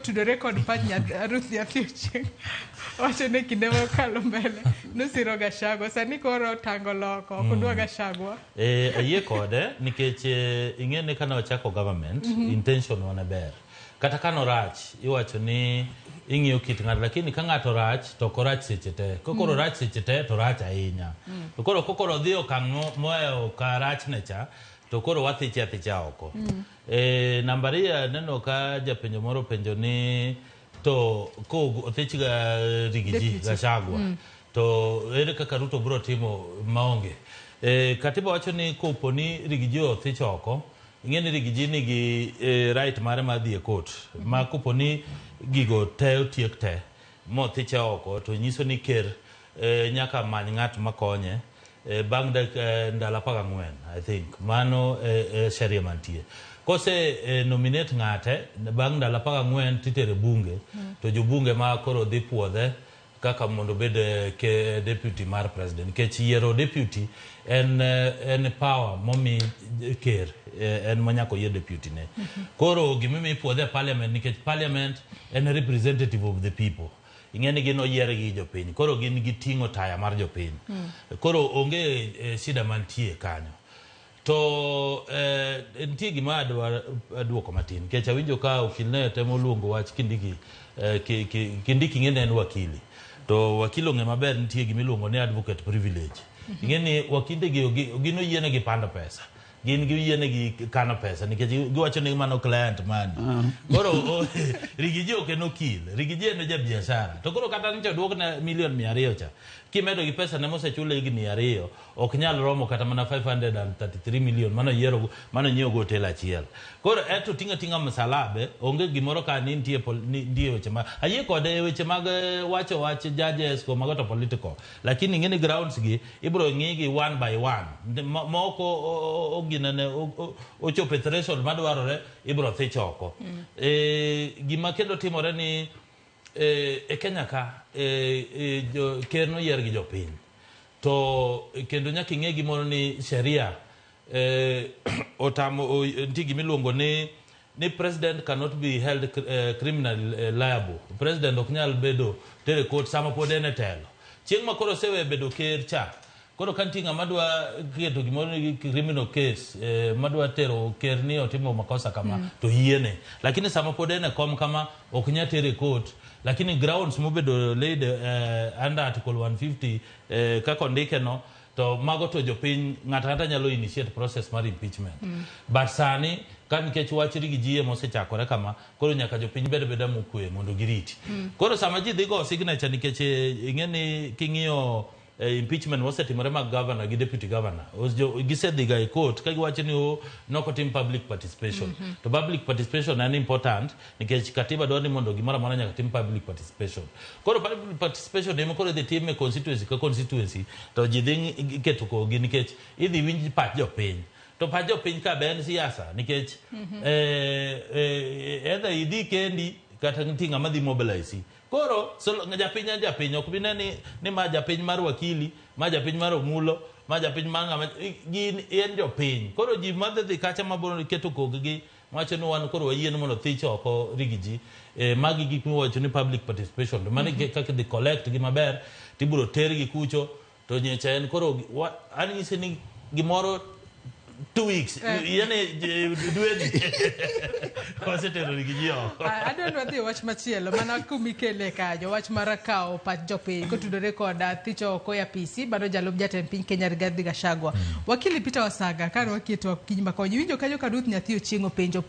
Tudore kod pach Ruth Nyathi Ochieng wacho ni kinde mokalo mbele nosiro Gachagua, sani koro otango loko, ok odwa Gachagua. Ayie kode nikech ing'e ni kane wachako government intention wa ne ber. Kata ka norach iwacho ni ing'iyo kit ng'ato lakini ka ng'ato rach to ok orach seche te. Ka koro orach seche te to orach ahinya. To koro kokoro odhi e okang' mohewo ka rachne cha to koro wathiche athicha oko. Namba ariyo aneno ka japenjo moro openjo ni to ko othich ga Rigiji Gachagua to ere kaka Ruto biro timo maonge. Katiba wacho ni kopo ni Rigiji othich oko, ing'e ni Rigiji nigi right mare mar dhi e court ma kopo ni gigo te otiek te mothiche oko to nyiso ni ker nyaka many ng'at makonye bang' ndalo 14 I think mano sheria mantie. Kose nominate ng'ate bang' ndalo 14 titere bunge to jobunge ma koro dhi puodhe kaka mondo obed deputy mar president nikech yiero deputy en power momi ker en manyaka oyier deputy ne. Koro gimomiyo ipuodhe e parliament nikech parliament en representative of the people. Ing'e ni gin oyier gi jopiny koro gin giting'o taya mar jopiny. Koro onge shida mantie kanyo. To nitie gima adwa duoko matin nikech awinjo ka okil ne temo luongo wach Kindiki Kindiki ing'e ni en wakili to wakili ong'e maber nitie gima iluongo ni advocate privilege. Ing'e ni wakinde gi gin oyienegi pando pesa. Gin giyienegi kano pesa nikech giwacho ni mano client money. Koro Rigiji ok en okil, Rigiji en ja biashara. To koro kata nyocha oduokne milion 200 cha, kimedo gi pesa ne mosechule higni 2 ok nyal romo kata mana 533 million mano yiero mano nyiewo go hotel achiel. Koro eto tinga tinga msalabe onge gimoro ka ni nitie nitie weche ma ayie kode e weche mag wacho wach judges go mago to political. Lakini ing'e ni grounds gi ibro ng'i gi one by one. Moko oginene ochopo e threshold madwarore ibro thich oko. Gima kendo timore ni e Kenya ka ker noyier gi jopiny. To kendo nyaka ing'e gimoro ni sheria otamo nitie gima iluongo ni president cannot be held criminally liable. President ok nyal bedo tere court sama pod en e telo. Chieng' ma koro osewe bedo ker cha, koro ka nitie ng'ama dwa keto gimoro ni criminal case madwa tero ker ni otimo makosa kama to yiene. Lakini sama pod en e kom kama ok nyal tere court. Lakini grounds mobedo laid under article 150 kaka ondike no to mago to jopiny ng'ato ang'ata nyalo initiate process mar impeachment. But sani ka nikech wach Rigiji ema osechakore kama koro nyaka jopiny bed abeda mokwe mondo giriti. Koro sama ji dhi go signature nikech ing'e ni king'iyo impeachment mosetimore mag governor gi deputy governor gisedhiga e court ka giwacho ni nokotim public participation. To public participation en important nikech katiba dwaro ni mondo gimoro amora nyaka tim public participation. Koro public participation ema koro idhi tim e constituency ka constituency to ji dhi keto kogi nikech idhi winj pach jopiny. To pach jopiny ka be en siasa nikech either idhi kendi kata nitie ng'ama dhi mobilize. Koro japiny en japiny ok bi ne ni ma japiny mar wakili, ma japiny mar Omulo, ma japiny mar ng'ama gin en jopiny. Koro ji madhi dhi kacha mabiro keto koggi wacho ni wan koro wayie ni mondo thich oko Rigiji. Magi gik miwacho ni public participation. To mano kaka idhi collect gi maber tibiro tergi kucho to nyocha en koro an nyise ni gimoro 2 weeks yani dweni wasetero Rigiji oko. Adwa ni wadhi e wach machielo mana kumikele kanyo wach mar kawo pach jopiny kotudore kod thicho oko e apisi mano jalup jatend piny Kenya Rigathi Gachagua. Wakili Peter Wasaga kane waketo akinyi makonyo iwinjo kanyo ka Ruth Nyathi Ochieng' openjo